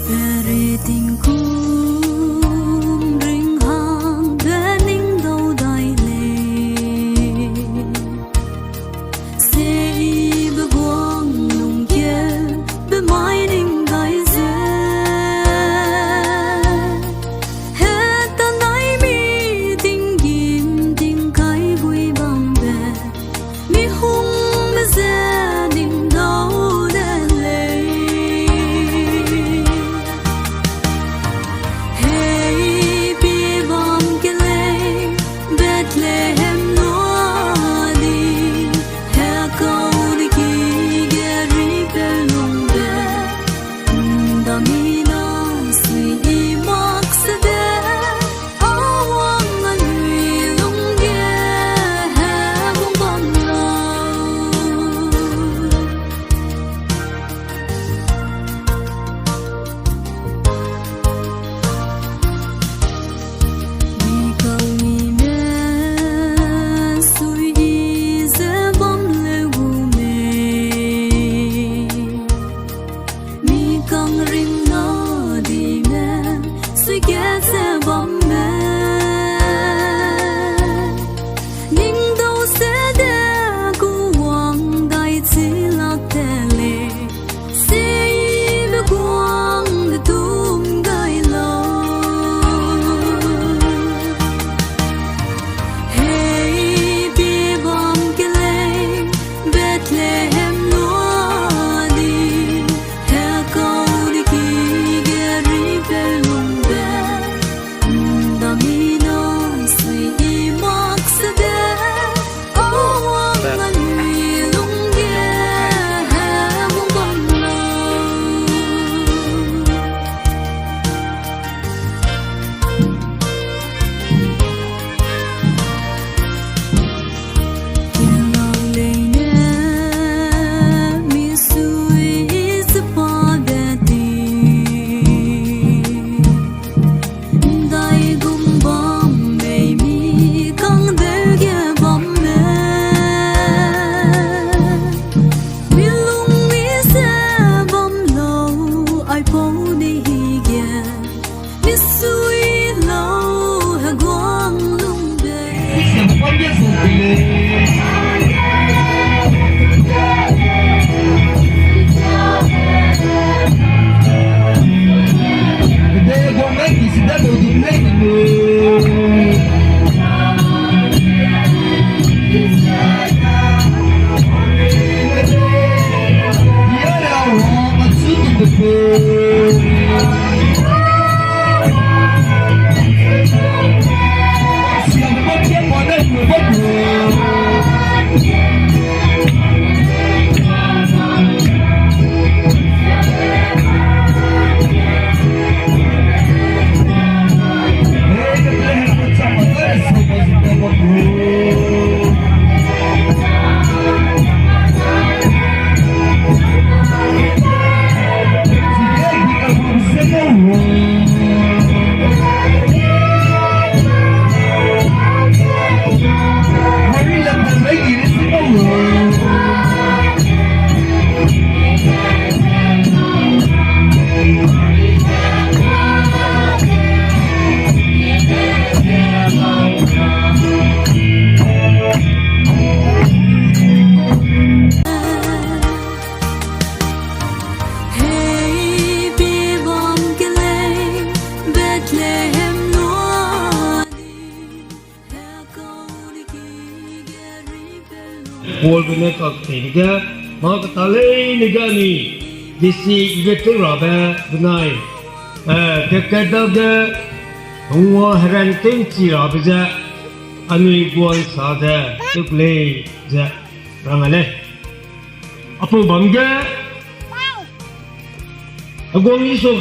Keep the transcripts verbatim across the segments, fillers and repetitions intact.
Pere tingkum ring hang be ning dau dai lei. Seibe guang lungkeu be mai ning dai ze. Heta nai mi tinggîm tingkai bui bambe. Mi hungme ze ning dau de lei. Hei pie bam ke lei, Bethlehem lua di, hekau de ki ge ri pe lungbe. Ndamina sui i mak se de, a wang anui lungge he bum bam lau. Mi kau mi ne sui i ze bam leu gu mei. Mi kang ring na di ne, sui ke ze bam me. Ning dau se de gu wang dai chi lak te lei. Seibe guang de tum gai lau. Hei pie bam ke lei, Bethlehem lua di, hekau de ki ge ri pe lungbe. Ndamina sui i mak se de, a wang anui lungge he bum bam lau. Kena leine mi sui i ze pa de di. Ndaigum bam mei mi kang deu ge bam me. Mi lung mi ze bam lau, aipau ne hi ge. Mi sui lau heguang lungbe. Hei pie bam ke lei, Bethlehem lua di. Paulbe ne kak tei ge, mâ keta leine ge anui, disi ge tew rabe benai, eh, ke kedage, hungwa heran tewchi rabe ze, anui guang sa ze, tew lei ze, rang a lei. Apau bam ge, Aguang Jisu.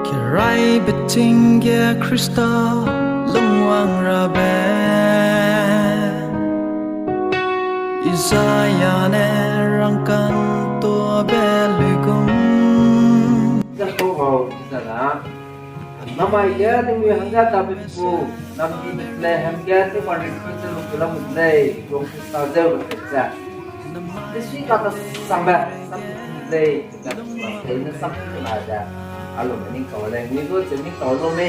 Keraibe ting ge Khrista lungwang rabe, Isaiah ne rangkâng tuabe luigum. Zai kau hau, zai na. Namai ge ningnui hangge David gu namdi Bethlehem ge tew ma ringkeu ze lu gu lam gu de lei, Khrista zeu lu ze. Desui ka ta sangbe, sam gu de lei. Tei ne sam kena ze, a lu me ning kau lei, mi gu ze ning kau lu me.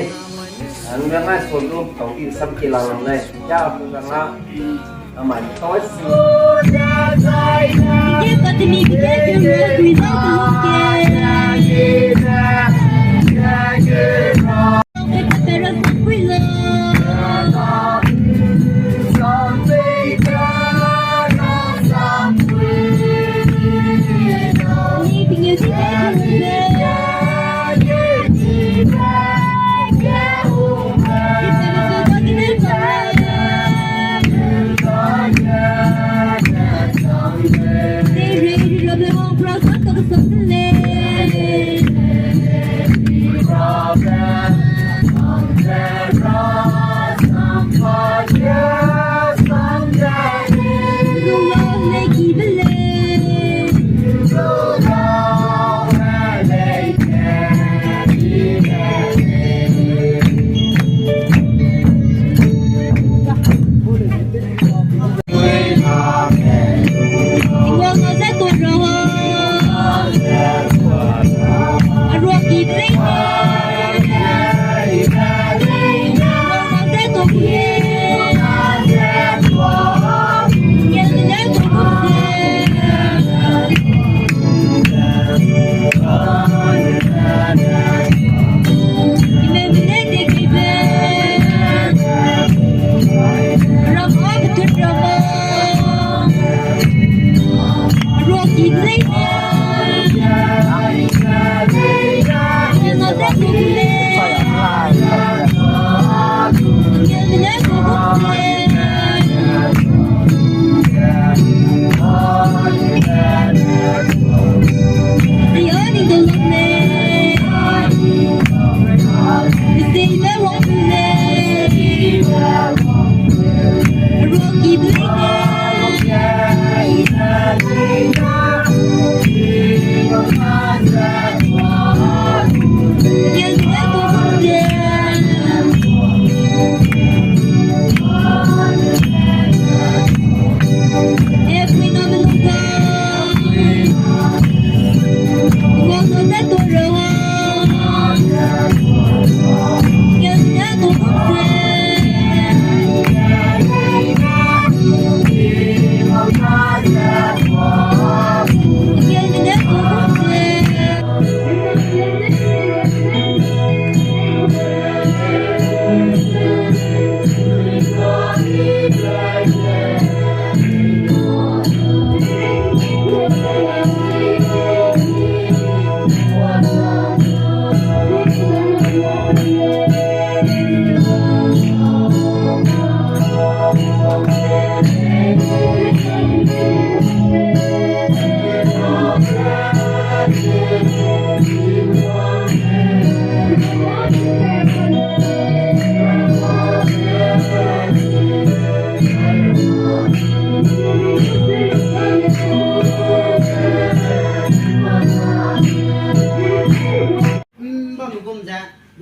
Ang me ngai so du kau di sam ki la lang lei. Ya, ku ga nga, a mai kau si.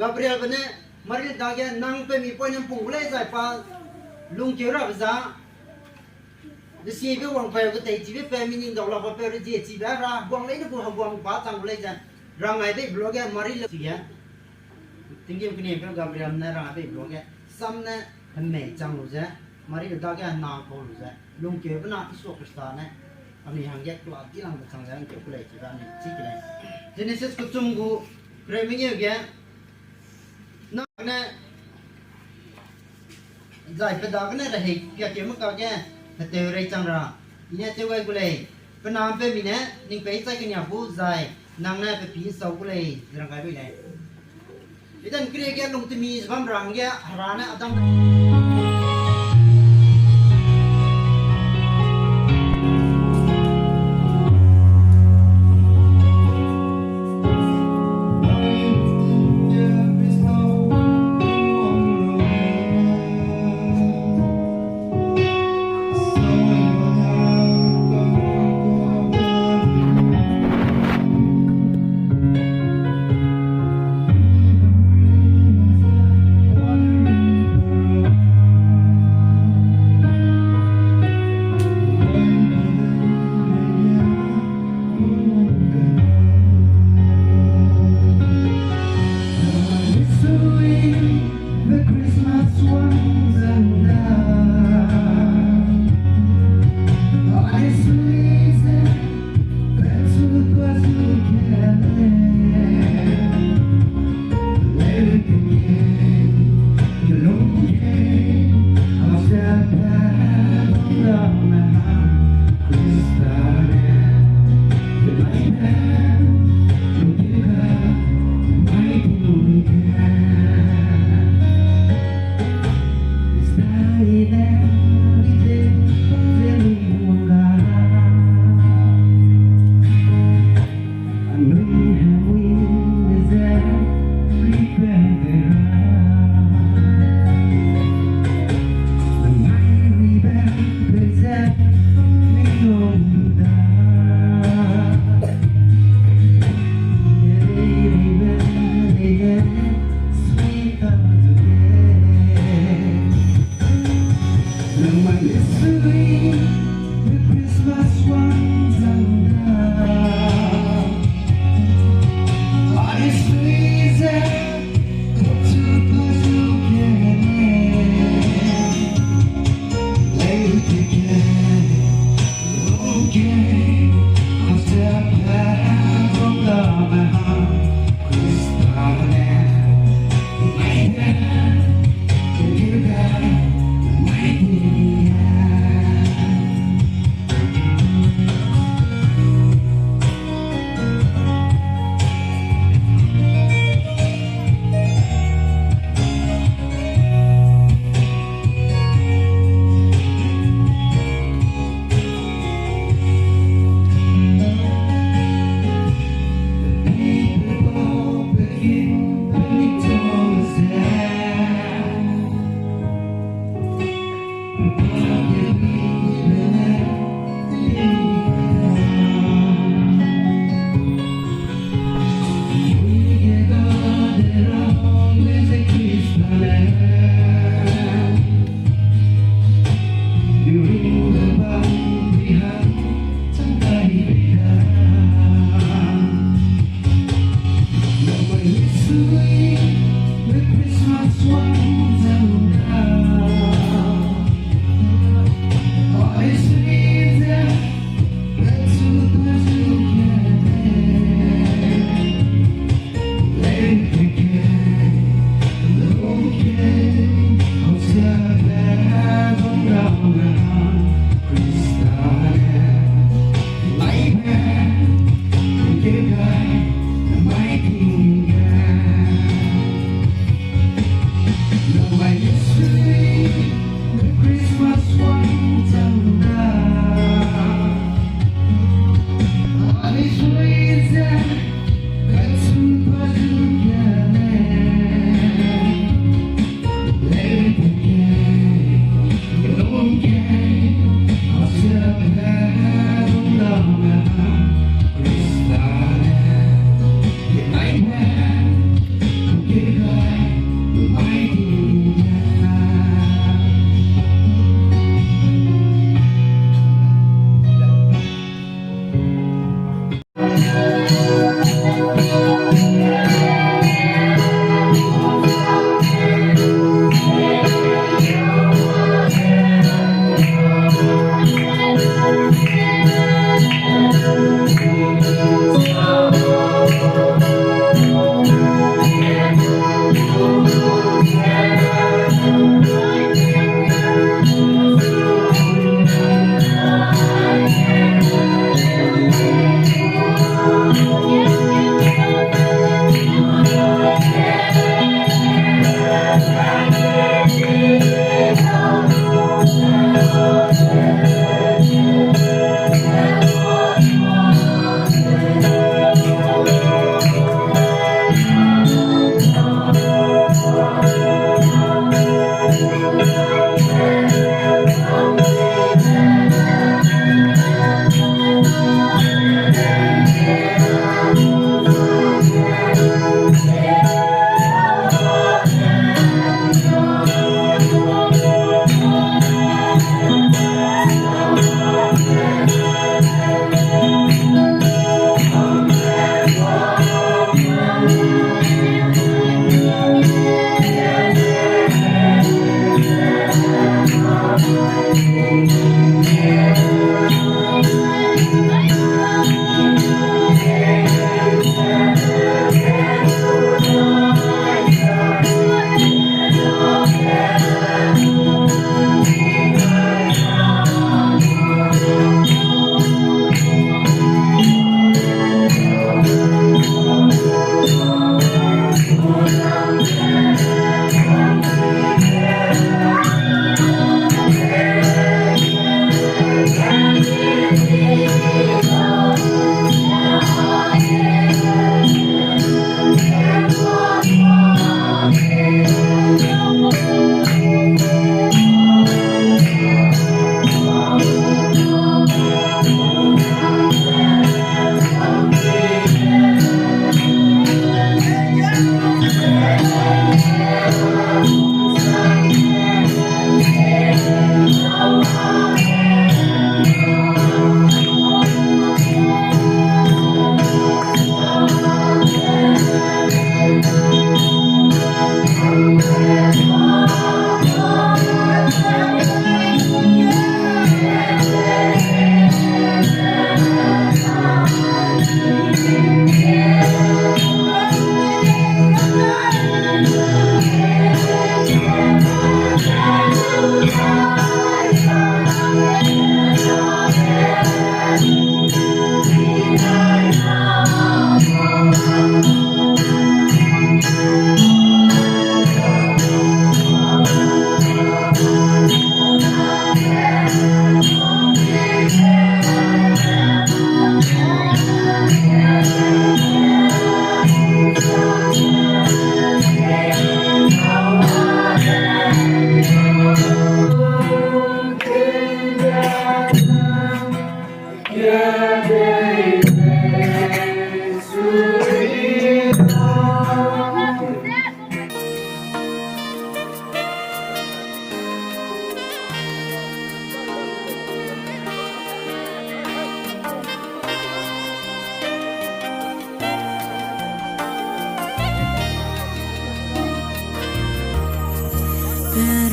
Gabrielbe ne Mari dage nang pe mi poine mpung gu lei zai pa lungkeu rabe za, desiebe wangpeu ketei chibe pe mi ning dau lak ba peu rezie chibe ra guang leine gu heguang pa chang gu lei ze, rangai bei be luage Mari le chige. Tinggîm keniepeu Gabriel ne rangai bei be luage, sam ne hemei chang lu ze, Mari le dage hena kau lu ze, lungkeube na Isua Khrista ne, anui hangge kela dilangbe chang ze ngkeu ku lei chibe anui chi ke lei. Jenesis kechum gu, kereu mengeu ge, nang ne, zai pe dagene rehei piakeu me kage, heteu rei chang ra, i ne tew gai gu lei, pe na ’mpeumi ne, ning pei chai keniak gu zai, nang ne pe pî ’nsau gu lei, ze rang gai bei lei. Eden keriege lungtemi ze bam ra hangge, Hera ne Adam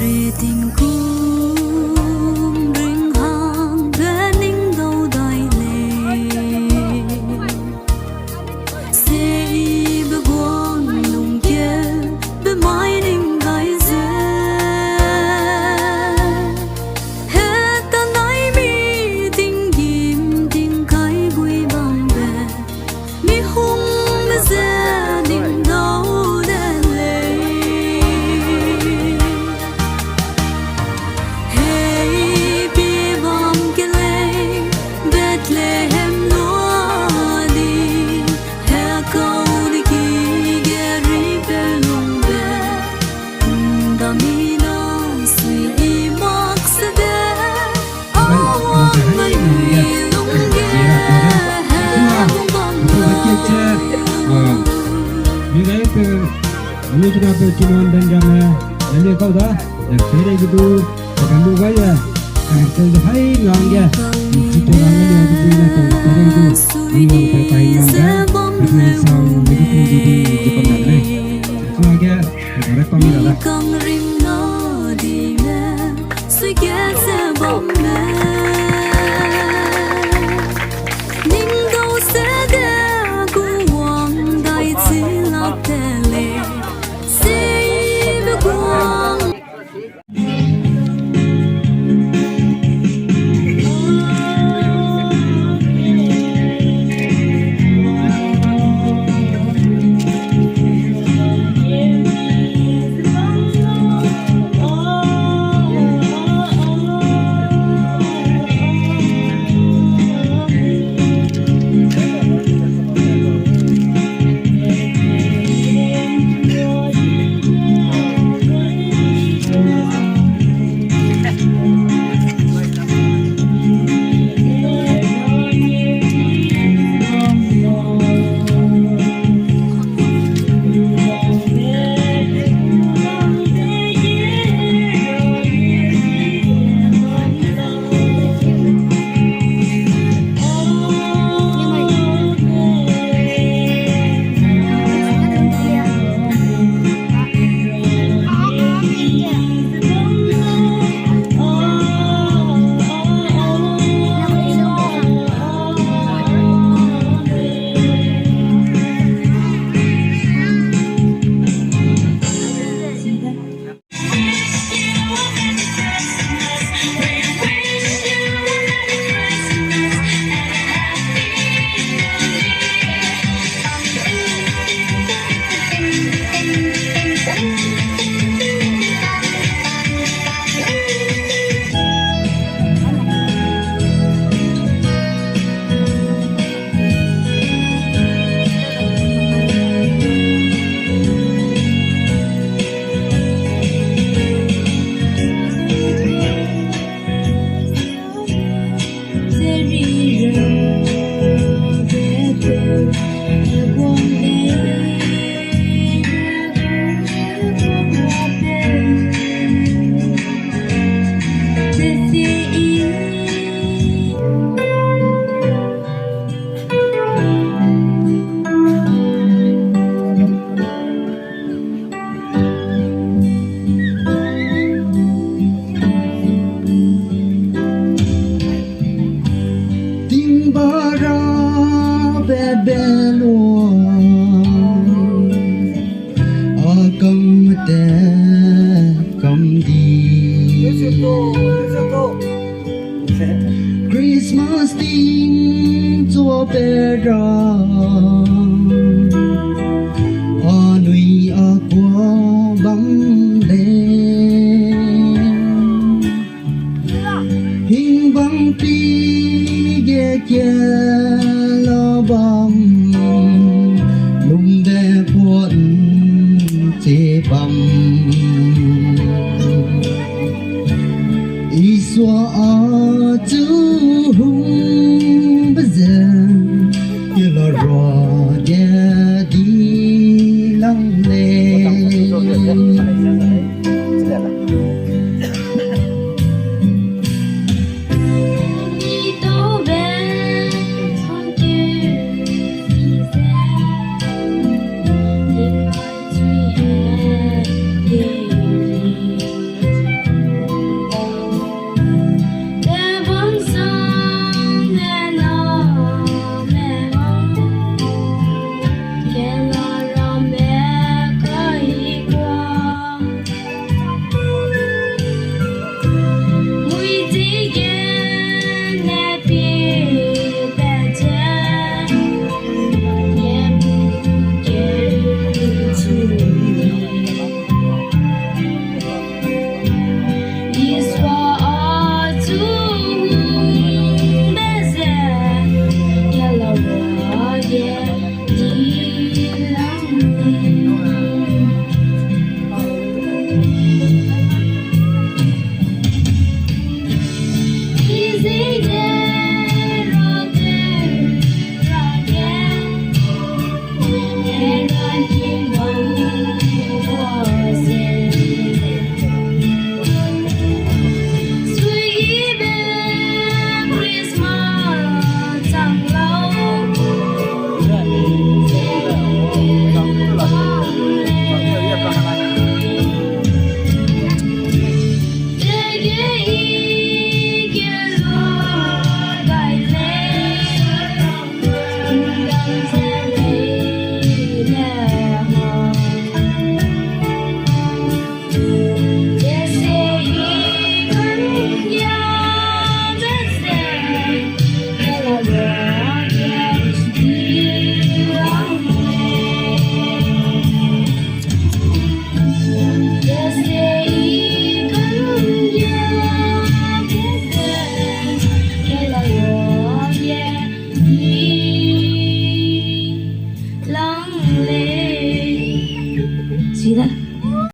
Ri tingkum ring hangbe ning dau dai lei. Seibe guang lungkeube mai ning gai ze. Heta nai mi tinggîm tingkai gui bambe. Mi hungme ze ning dau de lei. Hei pie bam ke lei, Bethlehem lua di, hekau deki ge ri pe lungbe, ndami na sui i mak se de, Kang rim na di me, sui ke ze bam me. Ning dau se de gu wang dai chi lak te lei. Seibe guang.